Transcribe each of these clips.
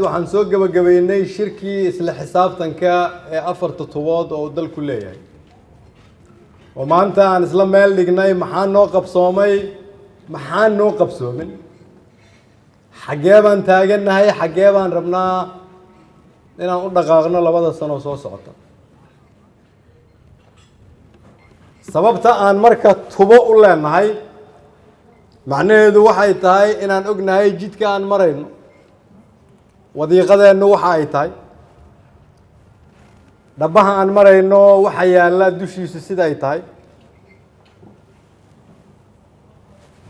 Waxaan soo gebagabeynay shirkii isla xisaabtanka ee afarta tubood oo uu dalku leeyahay, oo maanta aan isla meel dhignay maxaa noo qabsoomay, maxaan noo qabsoomin, xaggee baan taagannahay, xaggee baan rabnaa inaan u dhaqaaqno 2da sano soo socota. Sababta aan marka tubo u leenahay macnaheedu waxay tahay inaan ognahay jidka aan marayno, wadiiqadeennu waxa ay tahay, dhabaha aan marayno waxa yaalla dushiisu sida ay tahay.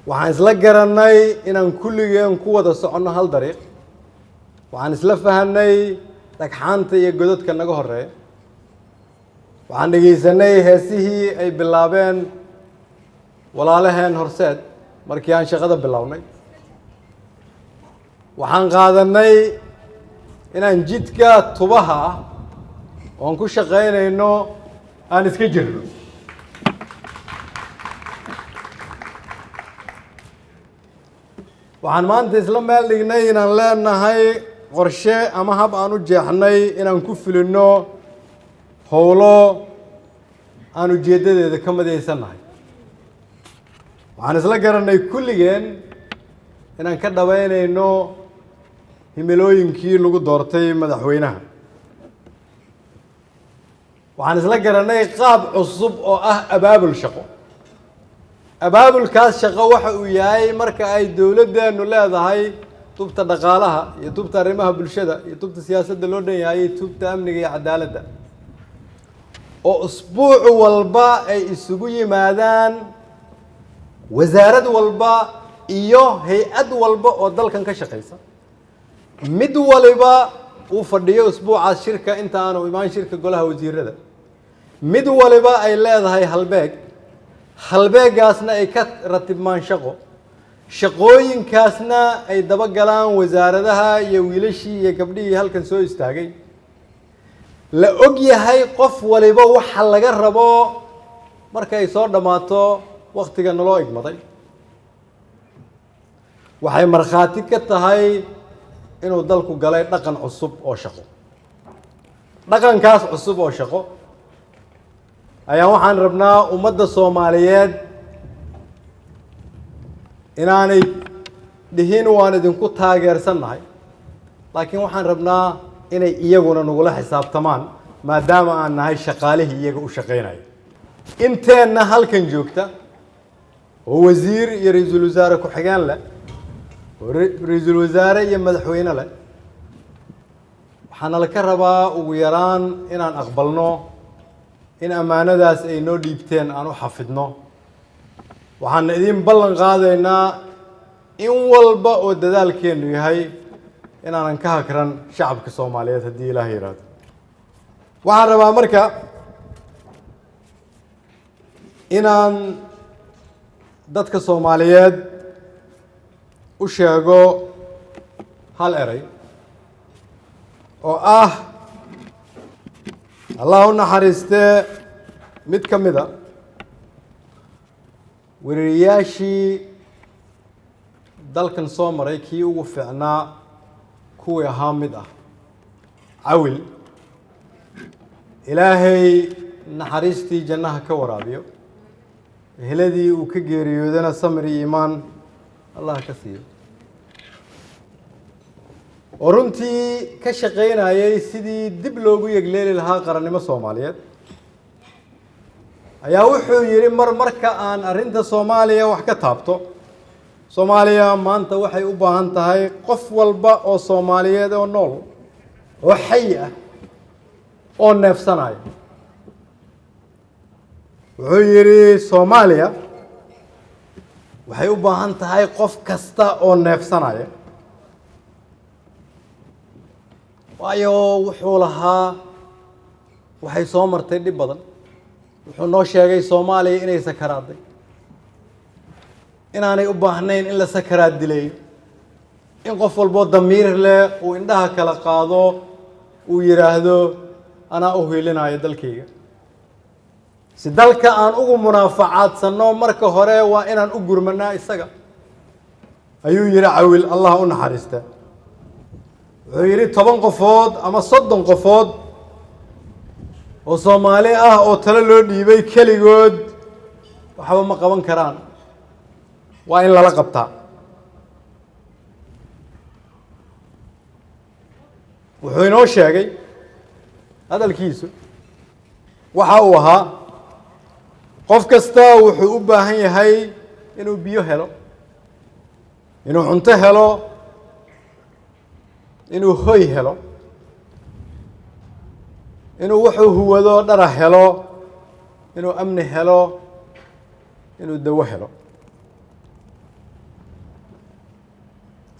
Waxaan isla garannay inaan kulligeen ku wada soconno hal dariiq. Waxaan isla fahanay dhagxaanta iyo godadka naga horeeya. Waxaan dhegaysanay heesihii ay bilaabeen walaalaheen Horseed markii aan shaqada bilownay. Waxaan qaadanay inaan jidka tubaha ah oon ku shaqaynayno aan iska jirno. Waxaan maanta isla meel dhignay inaan leenahay qorshe ama hab aan u jeexnay inaan ku fulinno howlo aan ujeeddadeeda ka madaysannahay. Waxaan isla garannay kulligeen inaan ka dhabaynayno himilooyinkii lagu doortay madaxweynaha. Waxaan isla garannay qaab cusub oo ah abaabul shaqo. Abaabulkaas shaqo waxa uu yahay marka ay dowladdeenu leedahay tubta dhaqaalaha iyo tubta arrimaha bulshada iyo tubta siyaasadda loo dhan yahay iyo tubta amniga iyo cadaaladda, oo usbuuc walba ay isugu yimaadaan wasaarad walba iyo hay-ad walba oo dalkan ka shaqaysa, mid waliba uu fadhiyo usbuucaas shirka inta aanu imaan shirka golaha wasiirada, mid waliba ay leedahay halbeeg, halbeegaasna ay ka ratibmaan shaqo, shaqooyinkaasna ay dabagalaan wasaaradaha iyo wiilashii iyo gabdhihii halkan soo istaagay, la og yahay qof waliba waxa laga rabo marka ay soo dhammaato waktiga naloo igmaday. Waxay markhaati ka tahay inuu dalku galay dhaqan cusub oo shaqo. Dhaqankaas cusub oo shaqo ayaa waxaan rabnaa ummadda Soomaaliyeed inaanay dhihin waan idinku taageersannahay, laakiin waxaan rabnaa inay iyaguna nagula xisaabtamaan, maadaama aan nahay shaqaalihii iyaga u shaqaynaya. Inteenna halkan joogta oo wasiir iyo ra-iisul wasaare ku-xigeen leh oo ra-iisul wasaare iyo madaxweyne leh, waxaana laka rabaa ugu yaraan inaan aqbalno in ammaanadaas ay noo dhiibteen aan u xafidno. Waxaana idin ballan qaadaynaa in walba oo dadaalkeennu yahay inaanan ka hakran shacabka Soomaaliyeed, haddii Ilaah yidhaahdo. Waxaan rabaa marka inaan dadka Soomaaliyeed u sheego hal eray oo ah Allah u naxariistee mid ka mid a weerarayaashii dalkan soo maray, kii ugu fiicnaa kuwii ahaa mid ah, Cawil, Ilaahay naxariistii jannaha ka waraabiyo, eheladii uu ka geeriyoodana samir iyo iimaan Allah ka siiyo, oo runtii ka shaqaynayay sidii dib loogu yegleeli lahaa qarannimo Soomaaliyeed, ayaa wuxuu yidhi mar marka aan arrinta Soomaaliya wax ka taabto: "Soomaaliya maanta waxay u baahan tahay qof walba oo Soomaaliyeed oo nool oo xay ah oo neefsanaya." Wuxuu yidhi Soomaaliya waxay u baahan tahay qof kasta oo neefsanaya, waayo wuxuu lahaa waxay soo martay dhib badan. Wuxuu noo sheegay Soomaaliya inay sakaraaday, inaanay u baahnayn in la sakaraad dileeyo, in qof walboo damiir leh uu indhaha kala qaado, uu yidhaahdo anaa u hiilinayo dalkayga. Si dalka aan ugu munaafacaadsanno, marka hore waa inaan u gurmanaa isaga, ayuu yidhi Cawil, Allah u naxariista. Wuxuu yidhi 10 qofood ama 30 qofood oo Soomaali ah oo talo loo dhiibay keligood waxba ma qaban karaan, waa in lala qabtaa. Wuxuu inoo sheegay hadalkiisu waxa uu ahaa qof kasta wuxuu u baahan yahay inuu biyo helo, inuu cunto helo, inuu hoy helo, inuu wuxuu huwado dhara helo, inuu amni helo, inuu dawo helo.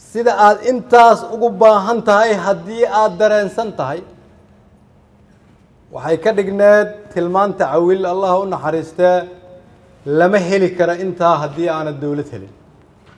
Sida aad intaas ugu baahan tahay haddii aad dareensan tahay, waxay ka dhigneed tilmaanta Cawil, Allah u naxariistee, lama heli kara intaa haddii aanad dowlad helin.